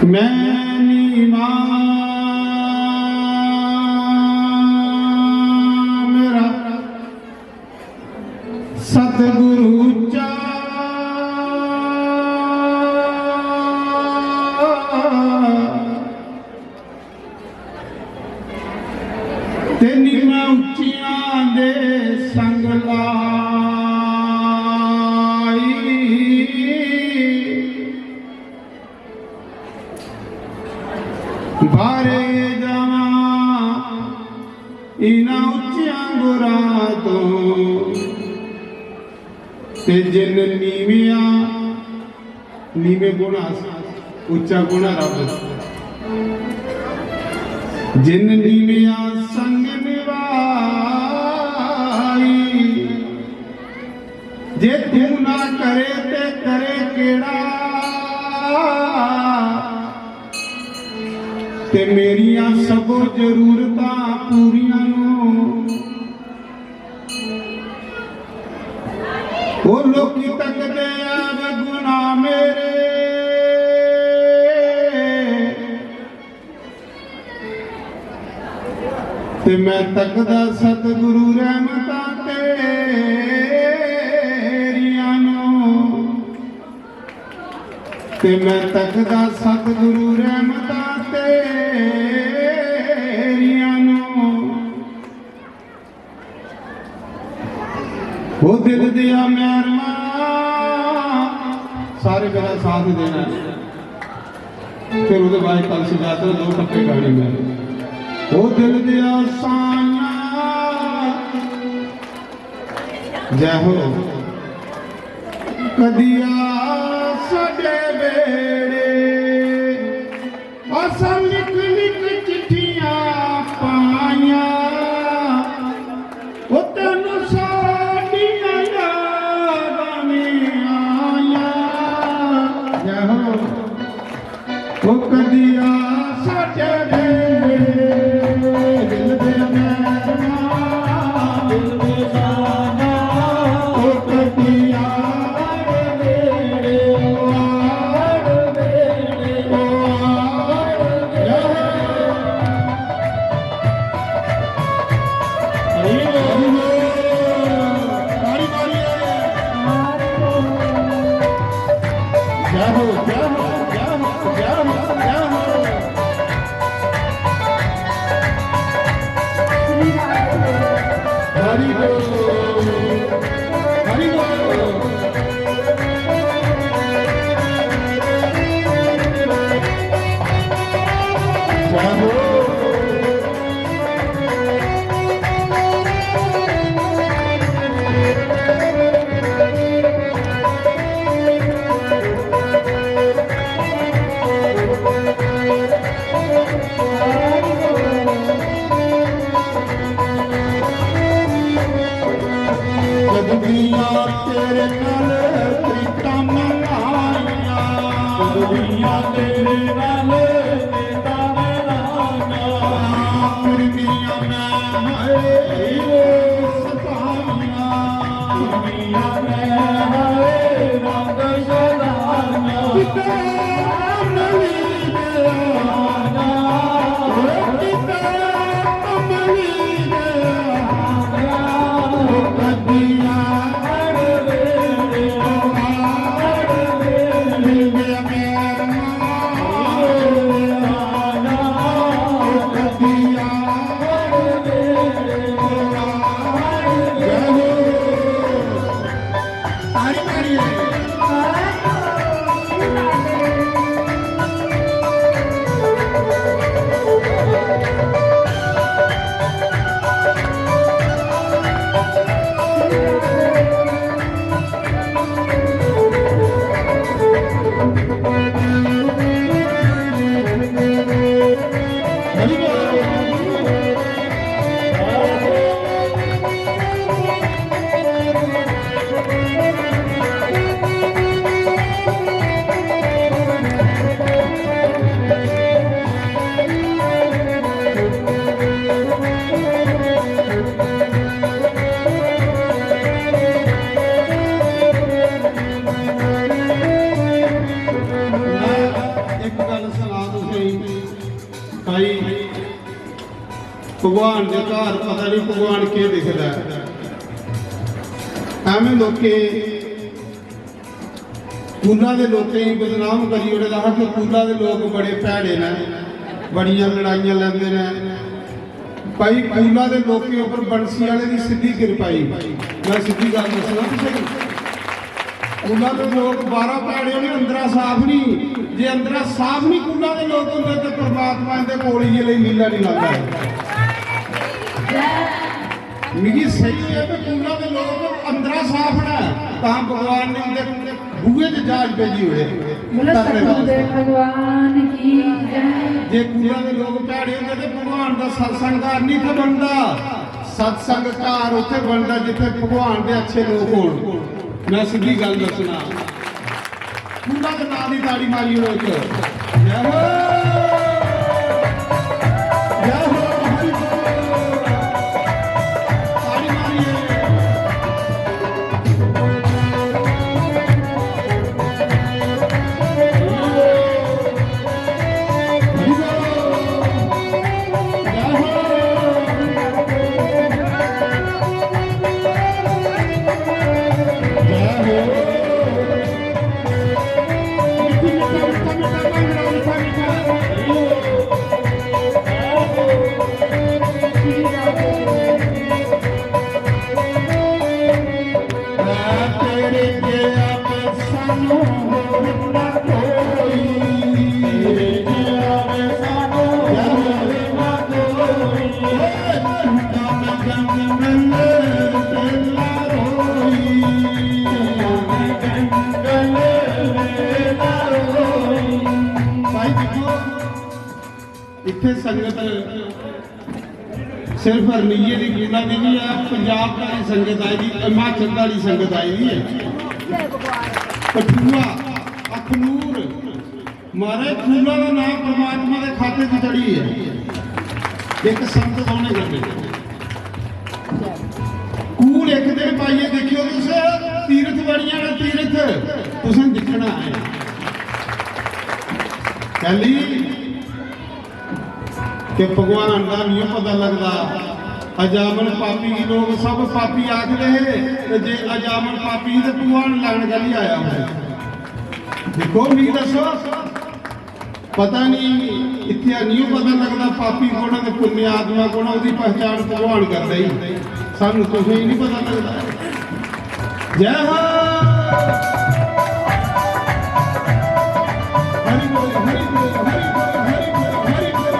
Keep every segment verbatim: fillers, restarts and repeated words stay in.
मैं नीमा, मेरा सतगुरु चा, ते नीमा उच्चियां दे संग लाई। बारे जावां इना उच्चियां गुरां तों, ते जिन नीविया, नीवे गुण अस, उच्चा गुण रब। जिन नीविया संग निभाई, जे तू ना करे ते करे केड़ा? ते मेरियां सबो जरूरतां पूरियां नो। ओ लोकी तकदे ऐब गुनाह मेरे, ते मैं तकदा सतगुरु रहमतां तेरियां नो, ते मैं तकदा सतगुरु रहमतां तेरियां नो। ओ दिल दिया मेहरमा, सारे मेरा साथ देना है। फिर ओह्दे बाद कल सुजाता दो टप्पे गाने में। ओ दिल दिया साइयां, जय हो। कदिया साडे बेड़े असां लिख लिख चिट्ठियां पाइयां, ओ तैनू साडियां यादां नी आइयां। जय हो। ओ कदिया साडे दिल दे मेहरबान, दिल दे जाना, ओ कदिया हरि बोल, हरि बोल। जगदियां तेरे नाल प्रीतां मनाइयां, जगदियां तेरे नाल प्रीतां मनाइयां, कुर्मियां मैं हाय सताइयां, कुर्मियां मैं हाय रंग शदाइयां। इक गल्ल सनां तुसेंगी भाई, भगवान दे घर पता नहीं भगवान केह् दिखदा ऐ। एवें लोकें कूला दे लोकें गी बदनाम करी ओड़े दा हा कि कूला दे लोक बड़े भैड़े न, बड़ियां लड़ाइयां लैंदे न। भाई, कूला दे लोकें उप्पर बंसी आह्ले दी सिद्धी किरपा ही। मैं सिद्धी गल्ल दस्सना तुसेंगी, कूला दे लोक बाहरा भैड़े होने, अंदरा साफ नहीं। जे अंदरा साफ नहीं कूला दे लोक होंदे ते परमात्मा इंदे कोल इयै लेई लीला नहीं लांदा। मिगी सही होया कि कूला दे लोक अंदरा साफ न, तां भगवान ने उंदे बूहे च जहाज भेजी ओड़े। बोलो सतगुरुदेव भगवान की जय। जे कूला दे लोक भैड़े होंदे ते भगवान दा सत्संग घर नहीं इत्थै बनदा। सत्संग घर उत्थै बनदा जित्थै भगवान दे अच्छे लोक होन। मैं सिद्धी गल्ल दस्सना। पूरा के नां दी ताड़ी मारी ओड़ो इक। जय हो। जय हो, हरि बोल। ताड़ी मारिए। हरि बोल। जय हो। जय हो। भाई देखो, इत्थे संगत सिर्फ हरनिये दी, कूला दी नहीं है, पंजाब दी संगत आई दी, हिमाचल दी संगत आई दी है, कठुआ, अखनूर। महाराज, कूला दा नाम परमात्मा दे खाते च चढ़ी है। एक संगत होने कन्नै कूल एक दिन पाइयै दिक्खेओ तुस, तीर्थ बनिया ना तीर्थ, तुसें दिक्खना है। कैली? कि भगवान दा नहीं पता लगदा। अजामन पापी गी लोग सब पापी आखदे हे, ते जे अजामन पापी ही ते भगवान लैन कैली आया उसे? दिक्खो, मिगी दस्सो, पता नहीं, इत्थै नहीं पता लगदा पापी कौन ऐ ते पुण्य आत्मा कौन ऐ, ओह्दी पहचान भगवान करदा ही। सानू तुसें ही नहीं पता लगदा। जय हो। हरि बोल, हरि बोल, हरि बोल, हरि बोल, हरि बोल।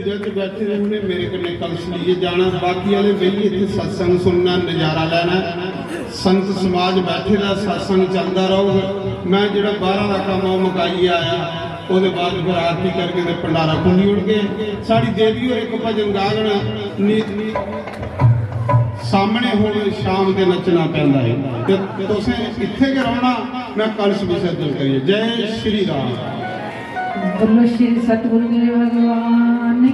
जज बैठे दे उ'नें मेरे कन्नै कलश लेइयै जाना, बाकी आह्ले बेहियै इत्थै सत्संग सुनना, नजारा लैना। संत समाज बैठे दा, सत्संग चलदा रौह्ग। मैं जेह्ड़ा बाह्रा दा कम्म ओह् मकाइयै आया, ओह्दे बाद फिर आरती करगे ते भंडारा खुल्ली ओड़गे। साढ़ी देवी होर इक भजन गागन, नी-, सामने होवे शाम ते नच्चना पैंदा है। ते तुसें इत्थै गै रौह्ना, मैं कलश विसर्जन करियै। जय श्री राम। बोलो श्री सतगुरु देव भगवान